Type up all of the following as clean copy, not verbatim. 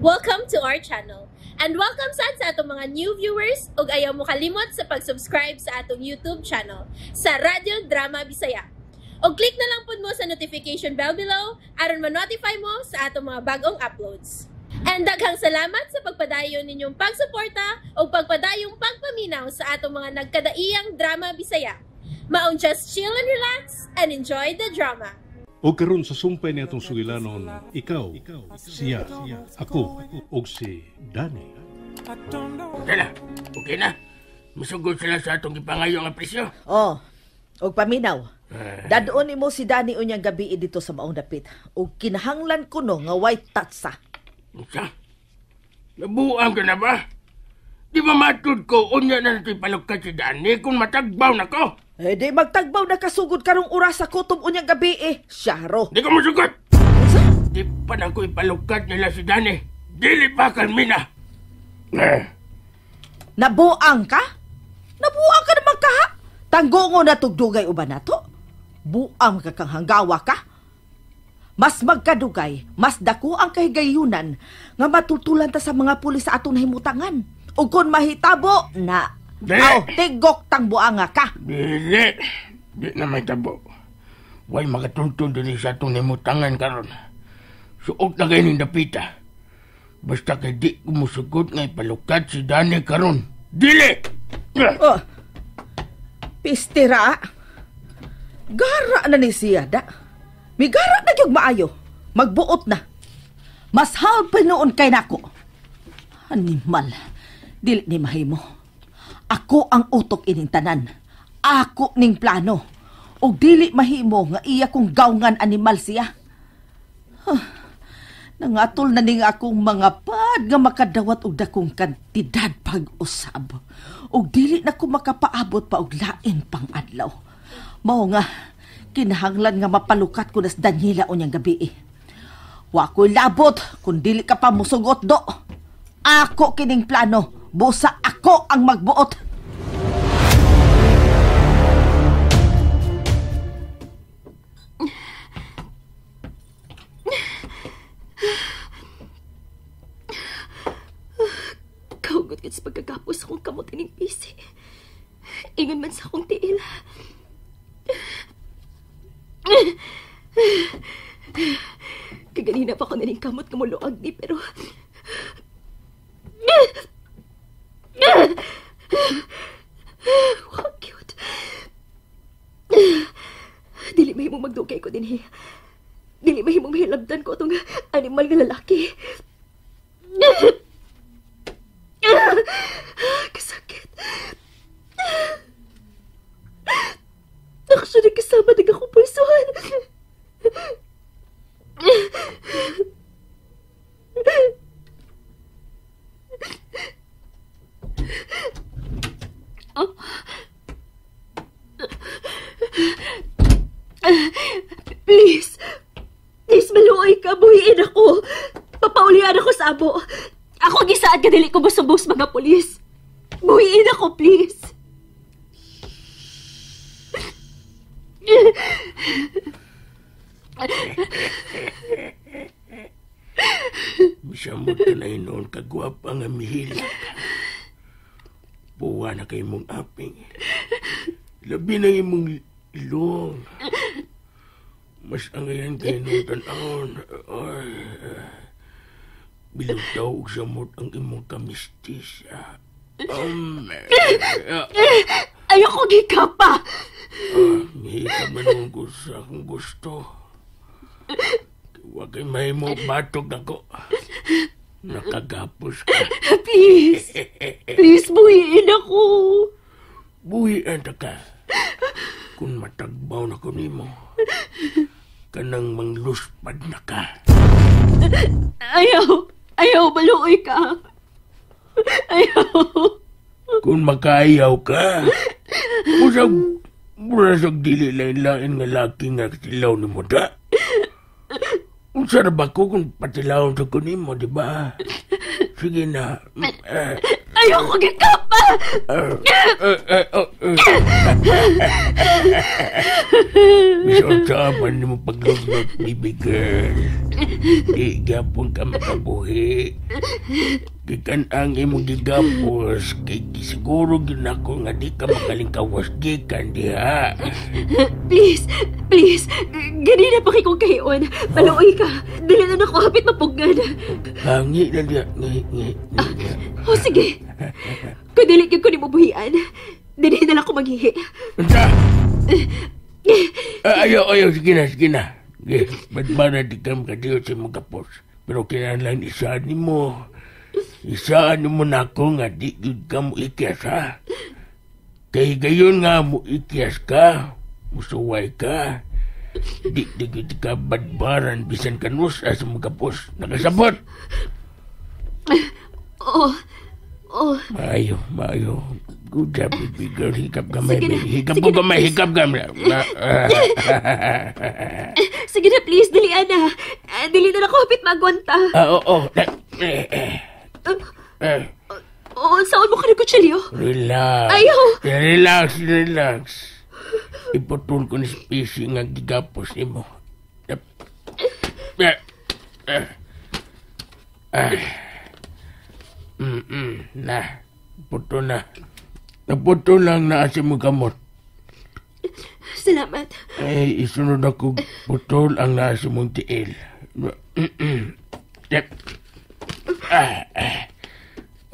Welcome to our channel. And welcome sad sa atong mga new viewers ug ayaw mo kalimot sa pag-subscribe sa atong YouTube channel sa Radyo Drama Bisaya. Og click na lang pud mo sa notification bell below aron ma-notify mo sa atong mga bagong uploads. And daghang salamat sa pagpadayon ninyong pagsuporta ug pagpadayong pagpaminaw sa atong mga nagkadaiyang drama Bisaya. Maong just chill and relax and enjoy the drama. O karon sa sumpay ni atong sugilanon, ikaw, siya, ako, ug si Danny. Tala, okay na. Musugod sila sa atong gipangayo nga presyo. Oh, og paminaw. Dadoon nimo si Danny unyang gabi dito sa maong dapit. Og kinahanglan kuno nga way tatsa. Unsa? Nabuang ka na ba? Di ba matud ko unya na nato'y palukat si Danny kung matagbaw na ko? Eh di magtagbaw na kasugod karong oras sa kutob unyang gabi eh. Syaro. Di ko musugot. Di pa na ko ipalukat nila si Danny. Dili pa kalmina. Nabuang ka? Nabuang ka naman ka ha? Tanggongo na tugdugay uban nato? Buang ka kang hanggawa ka? Mas magkadugay, mas dako ang kahigayunan nga matultulan ta sa mga pulis sa atong nahimutangan. Ug kung mahitabo na, aw, tigok tang buanga ka. Dili, di na mahitabo. Way makatultul dili sa atong nahimutangan karon. Suot na kayo ning dapita. Basta kay di ko musugot nga ipalukat si Danny karon. Dili! Oh, pistira. Gara na ni siya da. Migara na gyud maayo. Magbuot na. Mas halpin noon kay nako. Animal. Dili ni mahimo. Ako ang utok ining tanan. Ako ning plano. Og dili mahimo nga iya kong gawngan animal siya. Huh. Nangatol na ning akong mga pad nga makadawat og dakong kantidad pag-usab. Og dili na ko makapaabot pa og lain pang adlaw. Mao nga kinahanglan nga mapalukat ko nas Daniela unyang gabi. Wa ko'y labot kung dili ka pa musugot do. Ako kining plano, busa ako ang magbuot. Kaugot gid sa pagkagapos akong kamot ining pisi. Ingon man sa akong tiil. Kaganina pa ko naning kamot nga muluag ni pero wow, cute. Dili mahimong magdugay ko dinhi. Dili mahimong mahilabdan ko atong animal nga lalaki. Kasakit. Actually, kasama din akong pulsuhan. Oh. Please. Please, maluoy ka. Buhiin ako. Papaulian ako sa abo. Ako gisaad ka dili ko musumbong sa mga pulis. Buhiin ako, please. Bisa mo tanay noon kagwapa nga mihilak. Buwa na kay mong aping. Labi na imong ilong. Mas angayan kay nung tanawon. Ay, bilog daw og samot ang imong kamistis. Ayoko gikapa. Mihika man noon ko sa akong gusto. Huwag kay mahimo batog ako. Nakagapos ka. Please. Please, buhiin ako. Buhiin ta ka. Kung matagbaw na ko nimo, kanang mangluspad na ka. Ayaw. Ayaw, maluoy ka. Ayaw. Kung makaayaw ka, usag, murasag dili lain-lain nga laki nga tilaw ni mo da. Unsa na ba ko kung patilawon sa kunin mo, di ba? Sige na. Ayoko gikapa! Bisan sa aman ni mo paglugnot, baby girl. Di gapon ka makabuhi. Gikan ang imong gigapos, kay siguro ginako nga di ka makalingkawas gikan diha. Please, please, ganina pa kay kong kahion. Maluoy ka. Dili na nako hapit mapugnan. Hangi na diha, ngi, ngi, ngi. Oh, sige. Kung dili gyud ko nimo buhian, dili na lang ko maghihi. Unsa? Ayaw, ayaw, sige na, sige na. Sige, badbara di ka makadiyo sa imong gapos. Pero kinahanglan isaan nimo. Isaan nimo na ako nga di gyud ka mo ikyas, ha? Kay gayon nga mo ikyas ka, musuway ka. Di gyud ka badbaran bisan kanus sa imong gapos. Nakasabot? Oo. Oo. Maayo, maayo. Good job, baby girl. Hikap gamay, Sige na, baby. Hikap sige mo na, gamay, please. hikap gamay. Sige na, please. Dalian na. Dili na ako hapit magwanta. Oo. Oo, saan mo ka nagkutsilyo? Relax. Ayaw. Relax, relax. Iputol ko ni spacing nga gigapos nimo. Na, puto na. Naputo lang na asim mo gamot. Salamat. Ay, isunod ako putol ang nasa mong tiil. Yep.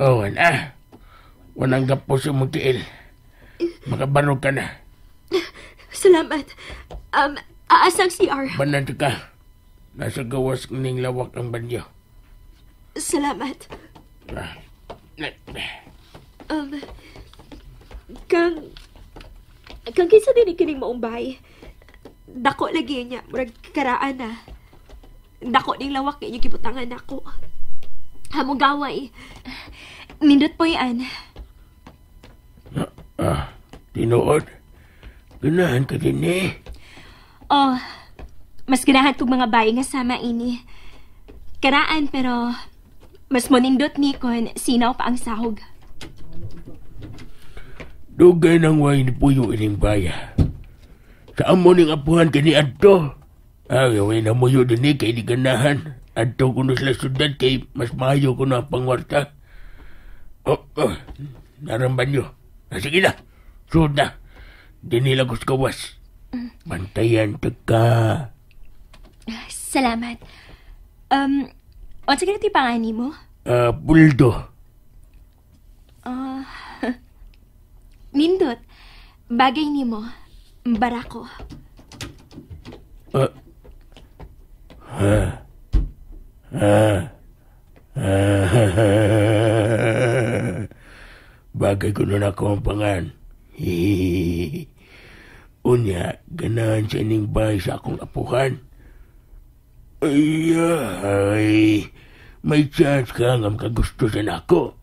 Oh, na. Wanang gapos sa mong tiil. Makabarog ka na. Salamat. Aasang CR. Banante ka. Nasa gawas ning lawak ang banyo. Salamat. Kang kinsa din kining maong bahay. Dako lagi niya, murag karaan na. Dako ning lawak inyo gibutangan nako. Hamong gaway. Nindot po yan. Tinuod. Ganahan ka din eh. Oh, mas ganahan kog mga bahay nga sama ini. Karaan pero mas monindot ni kon sinaw pa ang sahog. Dugay nang way ni Puyo ining baya. Sa amo ning apuhan kani adto. Ay, way na muyo din eh, kay di ganahan. Adto kuno sila syudad kay mas maayo kuno ang pangwarta. Oh, naramban nyo. Sige na, sud na. Dinila ko sa kawas. Bantayan ta ka. Salamat. Unsa ganito yung pangani mo? Buldo. Nindot. Bagay nimo. Barako. Bagay ko nun ako ang pangan. Unya, ganahan siya ning bahay sa akong apuhan. Ay, may chance ka nga makagusto siya na ako.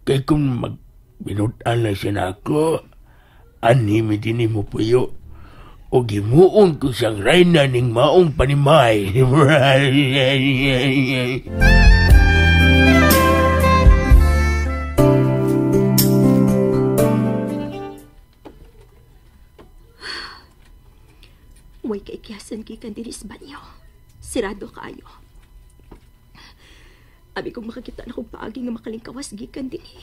Kay kung magbinutan lang siya na ako, anhimi din mo puyo. O gimuon ko siyang reyna ning maong panimay. Way kaikyasan gikan diri sa banyo. Sirado kaayo. Abi kong makakita na kong paagi nga makalingkawas gikan dinhi.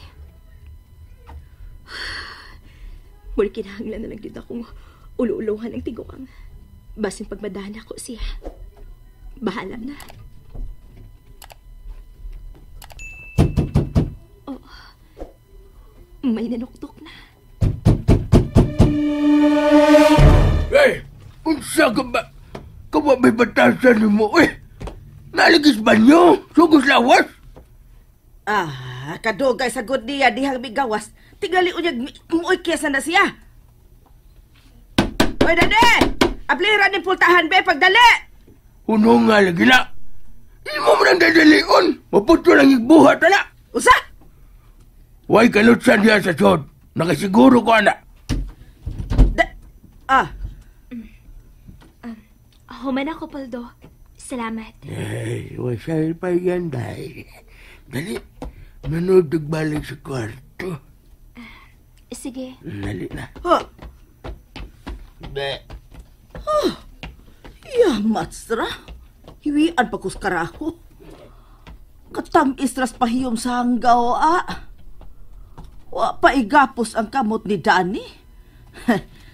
Muli kinahanglan na lang gyud akong ulo-ulohan ang tiguang. Basin pagmadahan ako siya. Bahala na. Oh, may nanuktok na. Hey! Unsa ka ba? Kawa may batasan mo, eh! Naligis ba niyo? Sugos lawas? Ah, kadugay sa good niya dihang migawas. Tingali unyag muoy kesa na siya. Oy, dade! Ablira ni pultahan, be, pagdali! Uno nga lagi na. Imo mo nang dadalion. Maputo lang igbuhat, ala. Usa! Way kalutsan diya sa sod. Nakasiguro ko, ana. Human ako, Poldo. Salamat. Ay, wasal pa yan, dahil. Dali, manood balik sa kwarto. Sige. Dali na. Ha? Be. Oh, ya, matsra. Hiwian pa kus karaho. Katamis ras pahiyom sa hanggaw, ah. Wa pa igapos ang kamot ni Danny.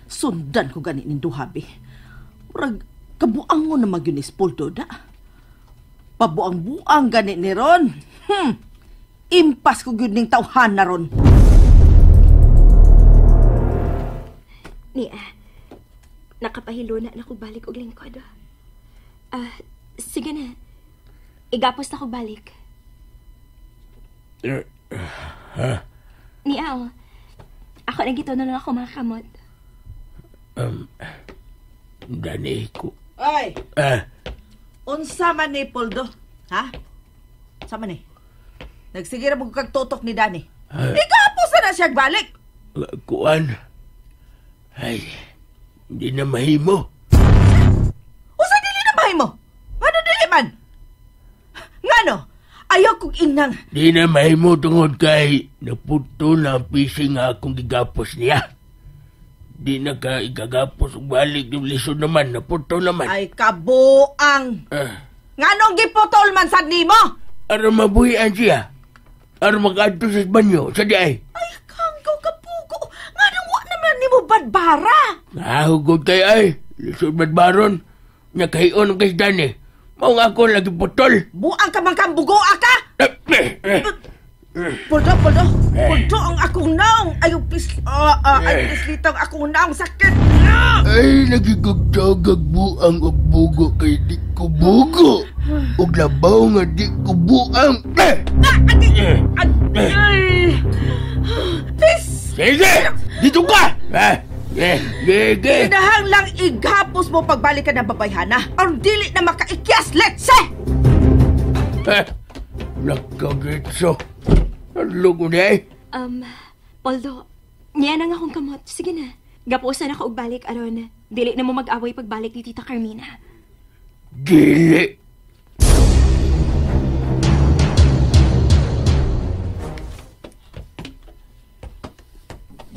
Sundan ko gani ning duha, bi. Murag kabuangon na magyunis Poldo da. Pabuang-buang gani ni Ron. Impas ko gyud ning tawhan na ron. Niya, nakapahilo na na ko balik og lingkod. Sige na. Igapos na ko balik. Ha? Niya, oh. Ako nagito na lang ako mga kamot. Dani ko. Ay! Unsa man ni Poldo? Ha? Unsa man ni? Nagsigira mo kag tutok ni Danny. Igapos na na siya balik. Kuan. Ay, hindi na mahimo. Unsa dili na mahimo? Ngano dili man? Ngano? Ayaw kong inang. Di na mahimo tungod kay naputo na ang pising nga akong gigapos niya. Di na ka igagapos og balik yung lisod naman, naputo naman. Ay, kabuang. Nganong giputol man sad nimo? Aron mabuhian siya. Aron mag-adto sa banyo, sa di ay. Ay, kanggaw kapugo. Nganong wa naman nimo badbara? Nahugod kay ay. Lisod badbaron. Nakahion ang kay Danny. Mao nga ako lagi putol. Buang ka man kang bugoa ka! Poldo, Poldo. Poldo ang akong naong. Ayaw, please. Ay, please, litang akong naong. Sakit. Ay, nagigugtagag buang og bugo kay di ko bugo. Og labaw nga di ko buang. Please. Sige! Dito ka! Sige! Kinahang lang igapos mo pagbalik ka ng babayhana. Aron dili na makaikyas, let's say! Nakagitso. Ano ko na eh? Poldo, niya na nga akong kamot. Sige na. Gapusan ako og balik aron. Dili na mo mag-away pagbalik ni Tita Carmina. Dili.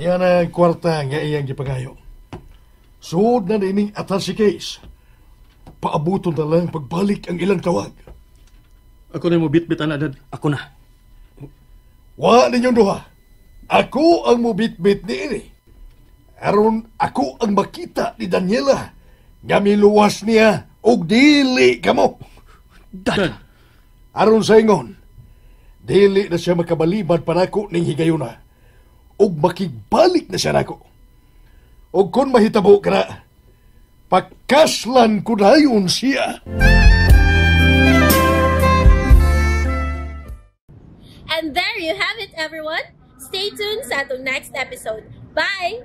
Yan ang kwarta nga iyang gipangayo. Suod na nining attache case. Paabuton na lang pagbalik ang ilang tawag. Ako na mo bitbit ana, Dad. Ako na. Wa ninyong duha. Ako ang mubitbit niini. Aron ako ang makita ni Daniela. Nga miluwas niya og dili kamo. Dad. Aron sa ingon, dili na siya makabalibad panako ning higayuna. Og makigbalik na siya nako. Og kung mahitabo ka na, pagkaslan ko na yun siya. And there you have it, everyone. Stay tuned sa atong next episode. Bye!